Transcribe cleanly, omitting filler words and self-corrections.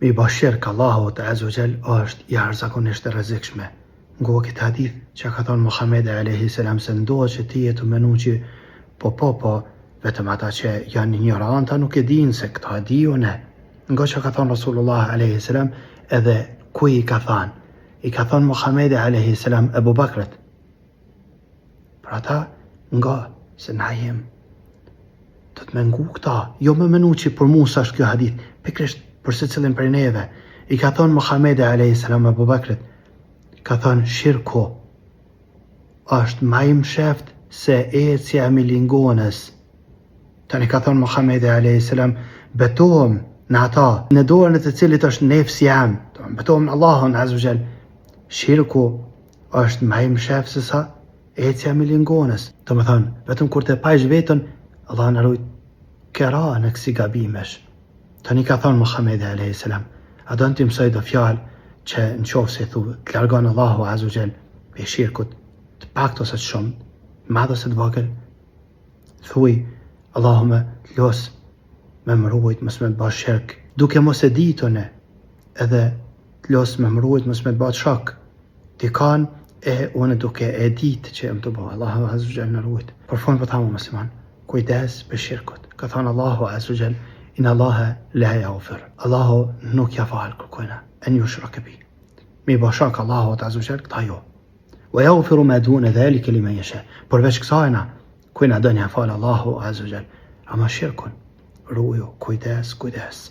Me i ba shirk Allahut azze wa xhel është jashtëzakonisht e rrezikshme. Ngo këtë hadith që ka thonë Muhamedi alejhi selam se ndodh që ti je tu menu që po po po vetëm ata që janë injoranta nuk e dinë se këta e di unë. Ngo që ka thonë Rasulullah alejhi selam edhe kuj i ka thanë. I ka thonë Muhamedi alejhi selam Ebu Bakrit. Për ata nga se na jem do të me ngu këta, jo me menu që për mu s'është kjo hadith, pikërisht për secilin prej neve, i ka thonë Muhammedi a.s. Ebu Bekrit, ka thonë shirku, është ma i msheft se ecja e milingonës. Tani ka thonë Muhammedi a.s. betohem në ata, në dorën e të cilit është nefsi jem, betohem në Allahun azze ve xhel, shirku është ma i mshef se sa ecja e milingonës. Domethonë, vetëm kur të pajsh vetën, Allah na rujt, ke ra në kësi gabimesh. Tani ka thonë Muhammedi a.s. A don t'i mësoj do fjalë që në qoftë se thu, të largon Allahu azze ve xhel prej shirkut, të paktë ose të shumë, të madh ose të vogël, thuj, Allahumme të lus me më rujt mos me të ba shirk, duke mos e ditun edhe të lus me më rujt mos me të ba shok, dikan e unë duke e ditë që jam tu bo, Allahu azze ve xhel na rujt. Për fund po tham o musliman, kujdes prej shirkut. Ka thonë Allahu azze ve xhel, inna Allahe la jagfir. Allahu nuk ja falë kërkujna, en jushreke bihi. Me i bo shok Allahut azze ve xhel, këta jo. Wa jagfiru ma dune dhalike limen jesha. Përveç kësajna, kujna don ja falë Allahu azze ve xhel. Ama shirkun, ruju, kujdes, kujdes.